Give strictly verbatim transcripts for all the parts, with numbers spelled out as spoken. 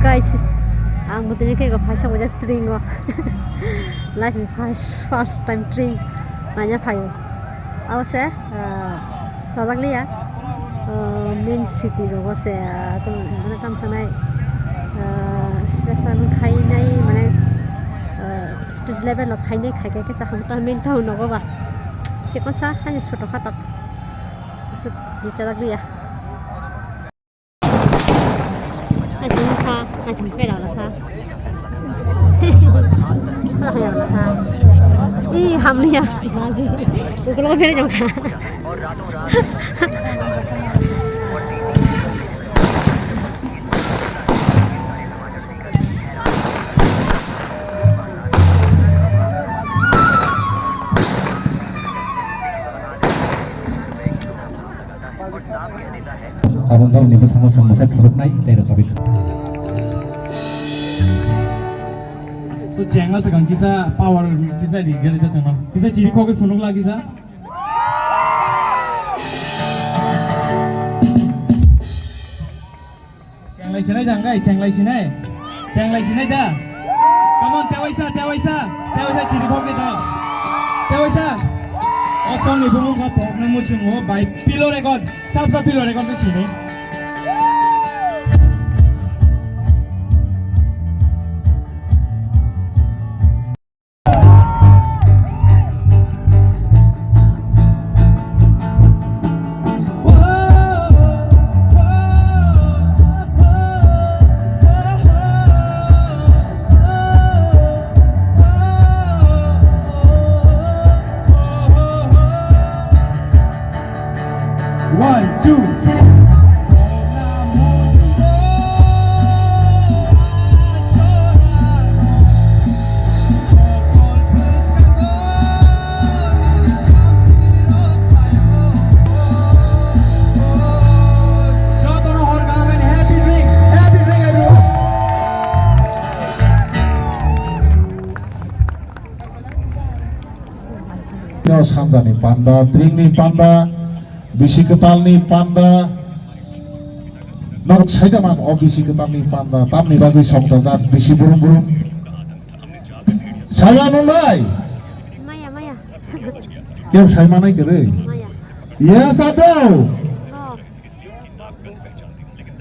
Guys, ang bo tini khe phaisa waisa train o. Life ni first, first time train naina phaio. Abo se, ah, chajak liya. Ah, main city rogo se, ah, tamo, mane tamo sanai, ah, special khainai, mane, ah, state level o khainai khai khe chakha main town nogo ba. Chikon sa, hai soto khatok. Aswk chajak liya. Achung kha, achung se rao la kha. Ih, hamliya. Baji. Uklo bere jong kha. Aboni bagwi ni bwskango chwng mwsai phunuknai tei rwchapwi. So, chengla swkang kisa power kisa ri gari ta chwngno. Kisa chiri khogwi phunukla kisa. Chenglai sinai da, angkai, chenglai sinai. Chenglai sinai da. Come on, tewaisa, tewaisa, tewaisa chiri khokni da. Tewaisa. O songni bumung kho pokna muchungo bai Pillow Records. Sap sap Pillow Records sini. One, two, three. Jotono hor kaham, happy drink, happy drink everyone. No sanjani panda, tringni panda, bisi kwtalni panda. Norok saida man o bisi kwtalni panda, tamni bagwi songchajak, bisi burum burum. Saiya nungnai? Maya, maya. Keu saimanai kwrwi? Maya. Yes or no? No.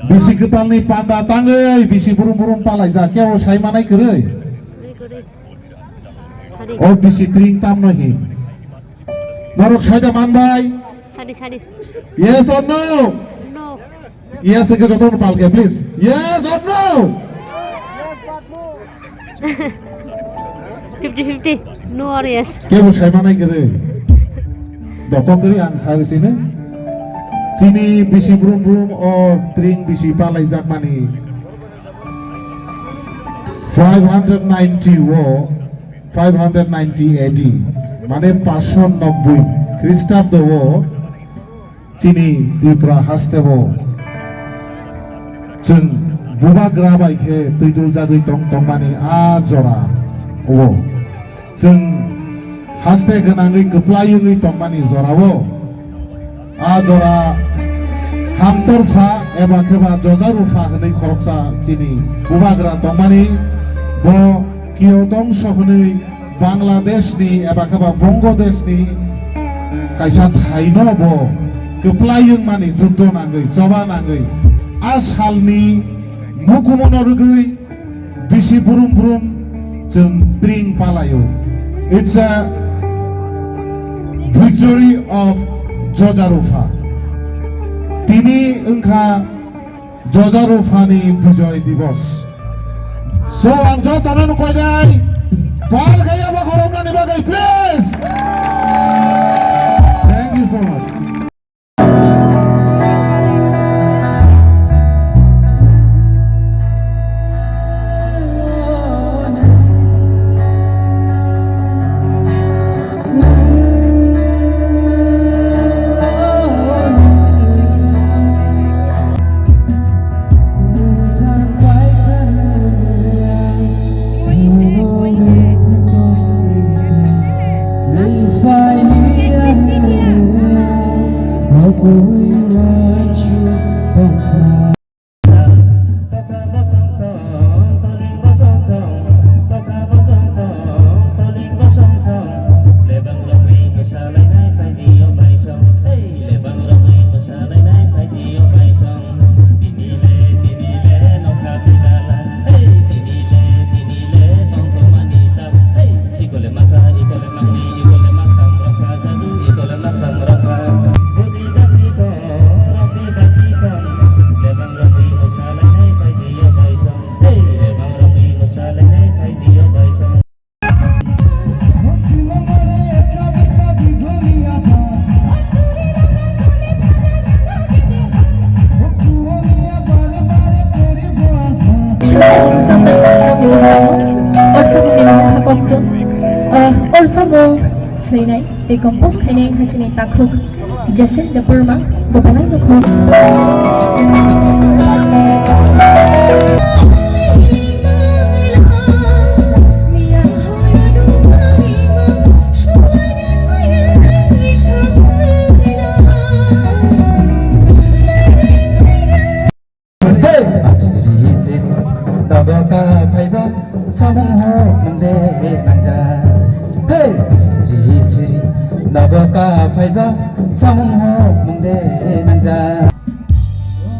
Bisi kwtalni panda tangwi bisi burum burum palaijak, kebo saimanai kwrwi? Kwrwi, kwrwi. Sadi. O bisi tring tamno hin. Norok saida manbai? Sadi, sadi. Yes or no? No. Yes, ekhe jotono palkhe, please. Yes or no? Fifty fifty, no or yes. Kebo saimanai kwrwi. Dopok kwrwi ang sari sini. Chini bisi brum brum o tring bisi palaijakmani five hundred ninety o, five hundred ninety A D, mane paanch sho nobboi Khristabdo o, chini Tripura haste o chwng bubagra bai khe twiduljagwi tong tongmani a jora o chwng haste gwnangwi kwplai wngwi tongmani jora o a jora Hamtorpha eba khe ba Jojarupha hwnwi khoroksa chini bubagra tongmani bo Kiyodongso hwnwi Bangladeshni eba khe ba Bongodeshni kaisa thaino bo kwplai wngmani juddo nangwi, choba nangwi, a salni mukumuno rwgwi bisi brum brum chwng tring palaio. It's a victory of Jojarupha. Tini wngkha Jojaruphani Bijoy Divos. So, ang jotono nukoinai, pal khe abo khoroknani bagwi, please. Thank you so much. Samung swinai tei compose khainai wngkha chini takhuk Jacinta Burma, bo belai no khorok. Hey, asiri siri, nogo ka phaiba, samung ho mungde nangja. Hey, asiri siri, nogo ka phaiba, samung ho mungde nangja.